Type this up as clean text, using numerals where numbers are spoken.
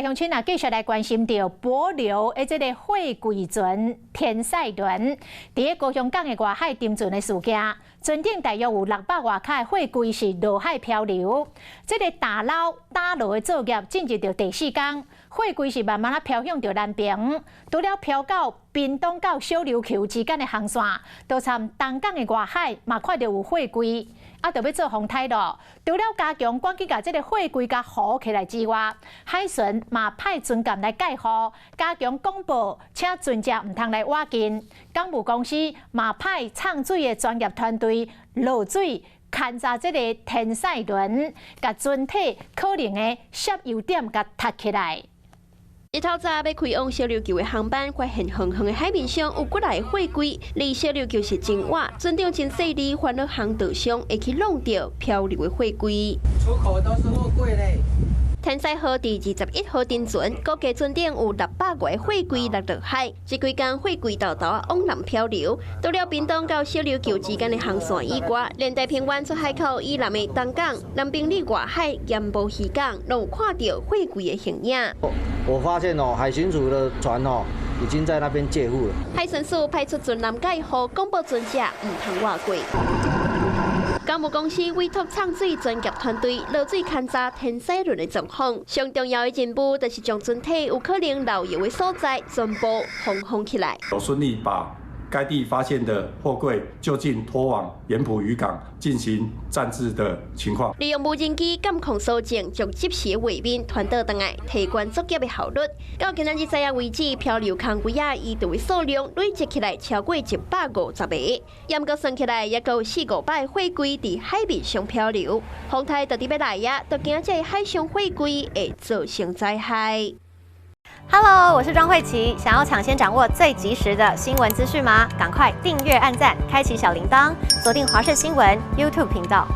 鄉親啊，繼續來關心著帛琉的這個貨櫃船天賽輪，佇咧高雄港的外海沉船的事件，船頂大約有六百外卡的貨櫃是落海漂流。這個打撈打撈的作業進入著第四工，貨櫃是慢慢仔飄向著南爿，除了飄到屏東到小琉球之間的航線，就參東港的外海嘛看著有貨櫃。啊，著欲做風颱囉。除了加強趕緊共這个貨櫃共護起來之外，海巡嘛派船艦來戒護，加強廣播，請船隻毋通來倚近。港務公司嘛派藏水的專業團隊落水勘查這个天賽輪，共船體可能的涉油點共踢起來。一透早欲開往小琉球的航班，發現遠遠的海面上有幾來貨櫃，離小琉球是真倚，船長真細膩，煩惱航道上會去弄著漂流的貨櫃。出口都是貨櫃咧。天賽號佇21號沉船，估計船頂有六百外貨櫃落落海。這幾工貨櫃沓沓往南漂流，除了屏東到小琉球之間的航線以外，連台屏灣出海口以南的東港、南平里外海、鹽步漁港，攏有看著貨櫃的形影。我發現哦，海巡署的船哦，已經在那邊戒護了。海巡署派出船艦戒護，廣播船隻毋通倚過。港務公司委託藏水專業團隊落水勘查天賽輪的狀況。上重要的任務就是將船體有可能漏油的所在全部封封起來。有順利把該地發現的貨櫃就近拖往鹽埔漁港進行暫置的情況。利用無人機監控搜證，將即時畫面傳導轉來，提懸作業的效率。到今仔日知影為止，漂流空櫃仔移動的數量累積起來超過150個，嚴格算起來，猶閣有四五百貨櫃佇海面上漂流。風颱到底欲來啊，都驚這海上貨櫃會造成災害。 Hello，我是莊慧琪。想要搶先掌握最及時的新聞資訊嗎？趕快訂閱、按讚、開啟小鈴鐺，鎖定華視新聞 YouTube 頻道。